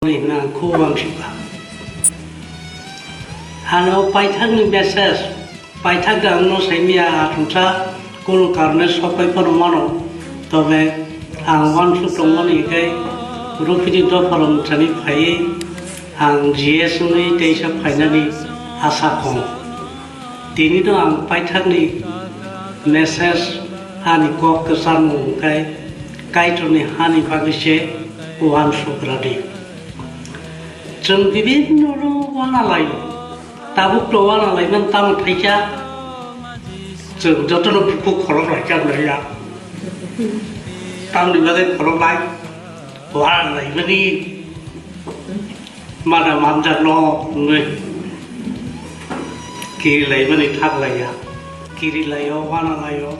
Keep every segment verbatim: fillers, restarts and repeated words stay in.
Hwnwi ang khubo uansukha. Ano paithakni message, paithak da angno saimaya achomsa, kunu karone sopai phano mano, tobe ang uansuk tongmani hwnkhe Rupini dopharok mwchani phaiwi ang G S wngwi teisa phainani asa khongo. Tinino ang paithakni message ani kok kwcharmung hwnkhe Kaitorni hani bagwi se uansuk rwdi. Chwng bibinno no uana laio. Tabuk to uana laiman tamo thaisa. Chwng jotono bukhuk khorok laikha naiya. Tamni bagwi khorok lai. Uana laimani mana manjakno hwnwi kiri laimani thak laiya. Kiri laio, uana laio.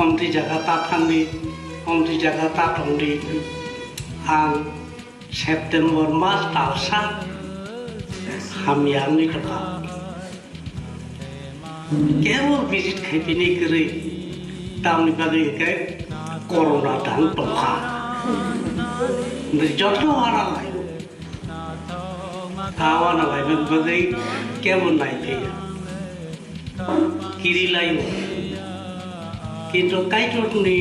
Omtwi jaga ta thangdi, omtwi jaga ta tongdi. Ang September mas talsa hamya wngwi tongkha. Kebo visit khaiphinwi kwrwi, tamni bagwi hwnkhe corona dang tongkha. Joto uana lai. A uana laimani bagwi kebo naiphiya. Kiri laio. Kintu Kaitorni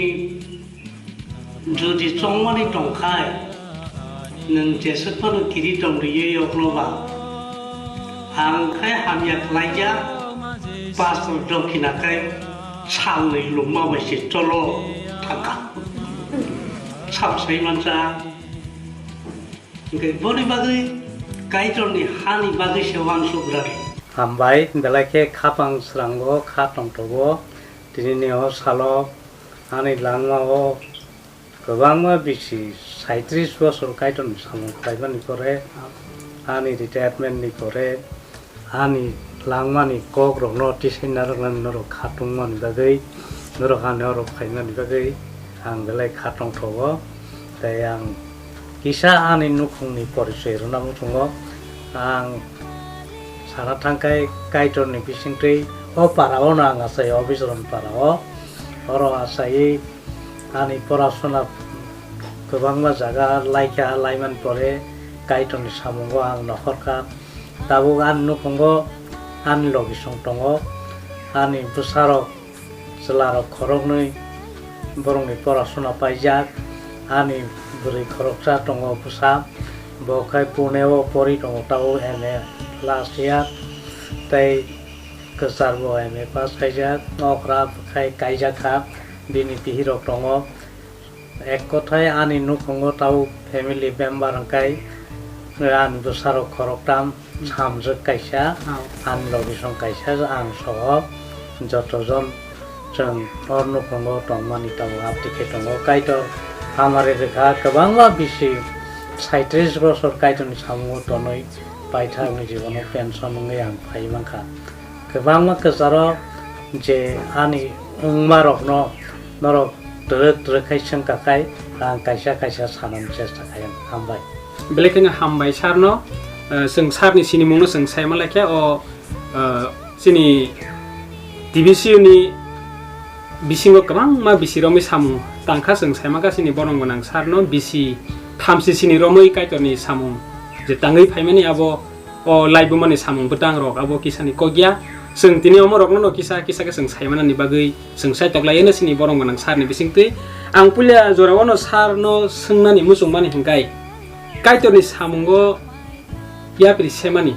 jodi chongmani tongkhai, nwng jeswk phano kiri tong rwui yokno ba. Ang khai hamya khlaijak, pastor dokhina khai salnwi lungma bai se cholo thangkha. Sal sai mansa. Hwnkhe boni bagwi Kaitorni hani bagwi se uansuk rwdi. Hambai, belai khe khapang srango, kha tongthogo. Tinini o salo ani langmao kwbangma bisi saitrish bosor Kaitorni samung khlaimani pore, ani retirement ni pore, ani langmani kokrokno tisai narwknani norok khatungmani bagwi, norok ani oro phaimani bagwi ang belai kha tongthogo. Tei ang kisa ani nukhungni porichoi rwna muchungo. Ang sana thangkhai Kaitorni bisingtwi o parao no ang achai, o Bijorom parao. Oro achaiwi ani porasona kwbangma jaga laikha, laimani pore Kaitorni samungo ang nokhorkha. Tabuk ani nukhungo ani logisong tongo, ani bwsarok, chwlarok khoroknwi borokni porasona paijak, ani bwrwi khoroksa tongo bwsa, bo khai Pune o pori tongo, tabuk M A last year, tei kwchar bo M A pass khaijak, okra khai kaijak kha, bini bihirok tongo. Ek kothai ani nukhungo tabuk family member hwnkhe ani bwsarok khoroktham, samjwk kaisa, ani logisong kaisa, ang soho jotojon chwng o nukhungo tongmani tabuk aptwi khe tongo. Kaitor hamari rwkha, kwbangma bisi saitrish bosor Kaitorni samungo tonwi paithakni jibono pension wngwi ang phai mankha. Kwbangma kwcharo je ani wngmarokno norok twrwk twrwk khai swngkha khai ang kaisa kaisa sanani chesta khayan. Hambai. Belai kheno hambai sir no, eh, chwng sir ni sinimung no chwng sai manlai khe o, eh, chini T V C U ni bisingo kwbangma bisi romwi samung tangkha, chwng sai mankha chini borok gwnang sir no bisi thamsi sini romwi Kaitor ni samung je tangwi phaimani abo o laibumani samung bwtang rok abo kisani kok ya. Chwng tini omo rokno no kisa kisa khe chwng sai manani bagwi chwng sai toklai eno chini borok gwnang sir ni bisingtwi. Ang puila jora o no sir no swngnani muchung mani hwnkhe Kaitor ni samungo yapri semani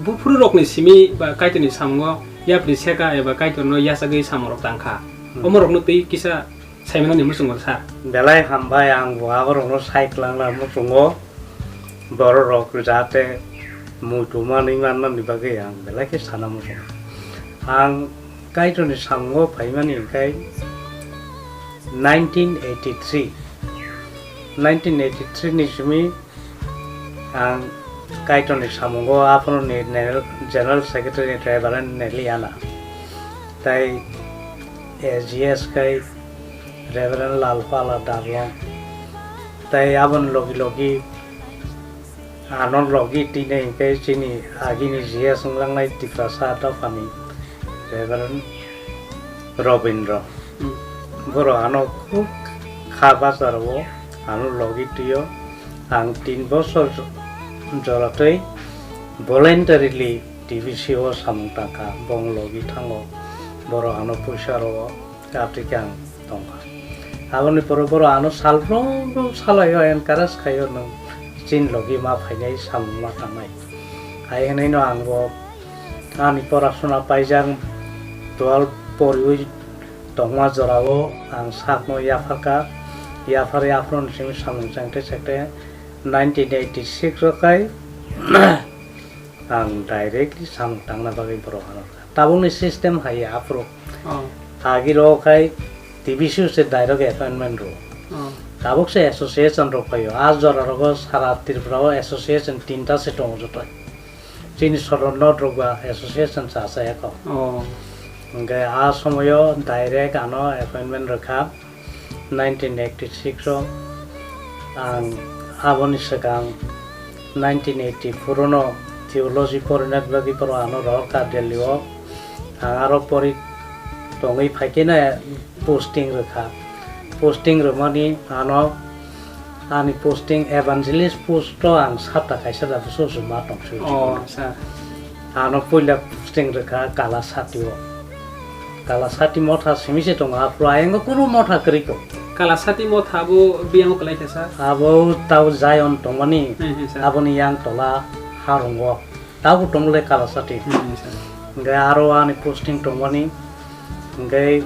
buphuru rok ni simi ba Kaitor ni samungo yapri seka eba Kaitor no yachagwi samung rok tangkha. Hmm. Omo rok no twi kisa sai manani muchungo sir. Belai hambai, ang bo aborokno sai kwlangna muchungo. Bororok jate muitu manwi mannani bagwi ang belai khe sana muchungo. Ang Kaitorni samungo phaimani hwnkhe nineteen eighty-three, nineteen eighty-three ni simi ang Kaitorni samungo aphano ni General Secretary ni Reverend Neliana, tei A G S khe Reverend Lalpala Darlong, tei aboni logi logi ano logi twi nai hwnkhe chini agini G S wnglangnai Tiprasa dophani Reverend Robindra. Hmm. Borok ano khub kha bacharo, ano logi twio. Ang tin bosor Joratwi voluntarily T B C o samung tangkha, bong logi thango, borok ano puisa rwo, aboni khe ang tongkha. Aboni pore borok ano salbrum salaio, encourage khaio, nwng chini logi ma phainai, samung ma tangnai. Hai hwnwi no ang bo ani porasona paijak, twelve poriwi tongma jorao ang sakno yapharkha, yapharwi aphuru simi samung chengte chengte nineteen eighty-six o khai ang directly samung tangna bagwi borok ano rwkha. Tabukni system hai aphuru. Oh. Agi rok khai T B C o se direct appointment rwo. Oh. Tabuk se association rok phaio. A jora rogo sara Tripura o association tinta se tongo joto. Chini Sodornot rok ba association cha cha eko. Oh. Hwnkhe a somoyo direct ano appointment rwkha. Nineteen eighty-six o ang aboni swkang nineteen eighty-four o no theology porina bagwi borok ano rohorkha Delhi o. Ang aro pori tongwi phaikhe no posting rwkha. Posting rwmani ano ani posting evangelist post o ang sapta kaisa da bwswk se ma tong swi. Oh, acha. Ano puila posting rwkha Kalasati o. Kalasati motha simi se tongo, aphuru ayang o kunu motha kwrwi kok. Kalasati motha bo biyang kwlai kha, sir? Abo tau Zion tongmani, hmm, hmm, sir, aboni yang tola harung o. Tabo tongmole Kalasati. Hmm, hmm, sir. Hwnkhe aro ani posting tongmani, hwnkhe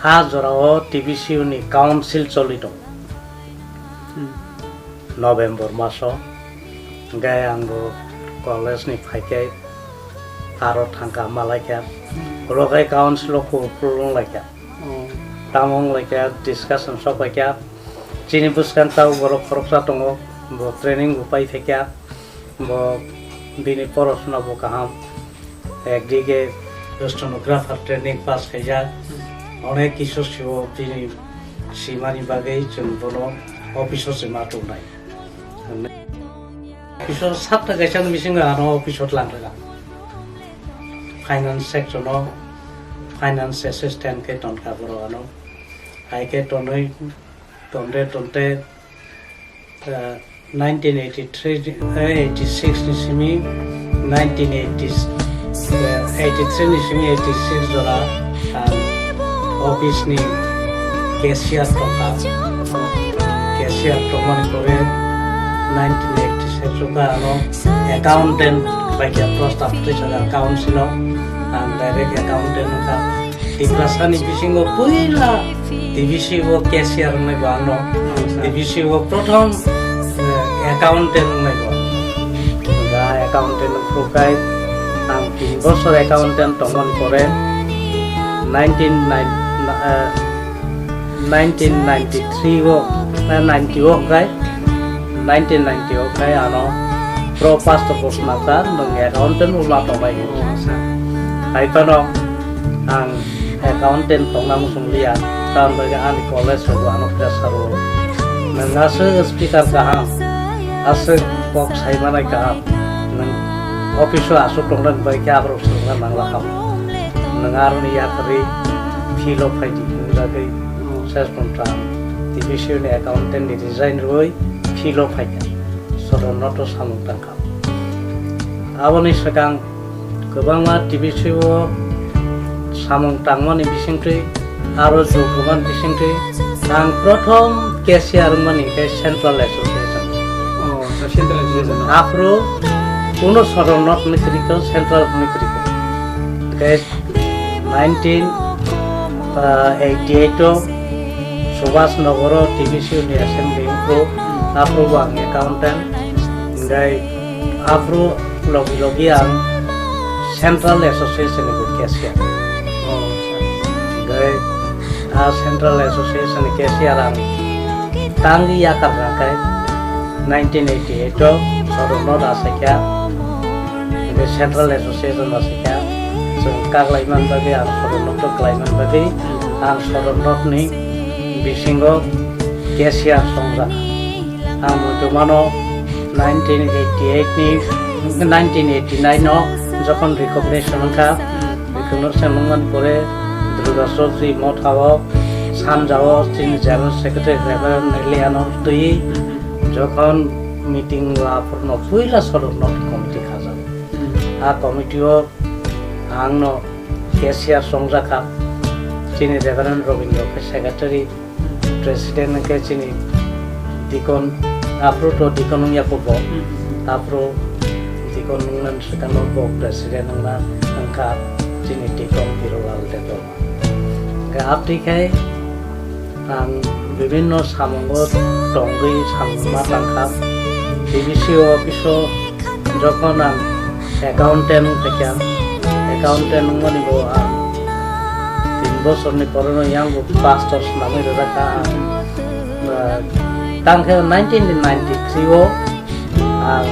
a jora o T B C o ni council choli tong. Hmm. November maso, hwnkhe ang bo college ni phaikhe aro thangkha malaikha, oro khe council o kuphur wnglaikha. Oh. Tamo wnglaikha, discussion sokpaikha, chini bwskang tao borok khoroksa tongo, bo training bo pai phaikha, bo bini porosona bo kaham. Ekdige sonographer training pass khaijak, onek kisu sibo bini simani bagwi chwng bono office o se ma tongnai. Office o sapta kaisa ni bisingo ano office o tlang rwkha. Finance section o finance assistant khe tonkha borok ano. Hai khe tonwi tonte tonte, ah, nineteen eighty-three, eh, eighty-six ni simi nineteen eighty, eh, eighty-three ni simi eighty-six jora ang office ni cashier tongkha. Cashier tongmani pore nineteen eighty-six o khe ano accountant bai khe prostab twi saka council o ang direct accountant wngkha. Tiprasani bisingo puila T B C o cashier wngnai bo ano. T B C o prothom, eh, accountant wngnai bo. Da accountant wngkha ang tin bosor accountant tongmani pore nineteen nine, eh, nineteen ninety-three o, eh, ninety o hwnkhe, nineteen ninety o hwnkhe ano pro pastor bo swnamkha, nwng accountant wngma tongbai. Hai phano ang accountant tongna muchung liya, tamoni bagwi ani college rogo ano pressure o. Nwng aswk speaker kaham, aswk kok sai manai kaham, nwng office o aswk tongna bagwi khe aborok swrwngna nangla kha. Nwng aroni yakarwi field o phaidi hwnwi bagwi ses tontra T B C ni accountant ni resign rwui field o phaikha. Sodornot o samung tangkha. Aboni swkang kwbangma T B C o samung tangmani bisingtwi aro jug rwmani bisingtwi ang prothom cashier wngmani khe Central Association. Oh, so Central Association. Aphuru kuno Sodornot ni kwrwikho, Central ni kwrwikho. Khe nineteen eighty-eight o Subhash Nagar o T B C ni assembly wngkhu, aphuru bo ang accountant, hwnkhe aphuru logi logi ang Central Association ni bo cashier. Oh, acha. Hwnkhe a Central Association ni cashier ang tangwi yakar rwkha khe nineteen eighty-eight o Sodornot achaikha, hwnkhe Central Association achaikha, chwng kaglai man bagwi ang Sodornot o klai man bagwi ang Sodornot ni bisingo cashier songjak. Ang muitu mano nineteen eighty-eight ni, nineteen eighty-nine o jokhon recognition wngkha, recognition wngmani pore Durga Chaudhary Motha o sanja o chini General Secretary Reverend Eliano twi jokhon Meeting o aphuru no puila sorok no committee khajak. Hmm. A committee o ang no cashier songjakha. Chini Reverend Robindra khe secretary, president hwnkhe chini deacon, aphuru to deacon wngya kho bo. Hmm. Aphuru deacon wngmani swkang no bo president wngna wngkha chini deacon Birolal Debbarma. Hwnkhe abtwi khai ang bibinno samungo tongwi samung ma tangkha. B B C office o jokhon ang accountant wngkha, accountant wngmani bo ang tin bosorni pore no yang bo pastor swnamwi rwjakha ang. Ah, tangkhe nineteen ninety-three o ang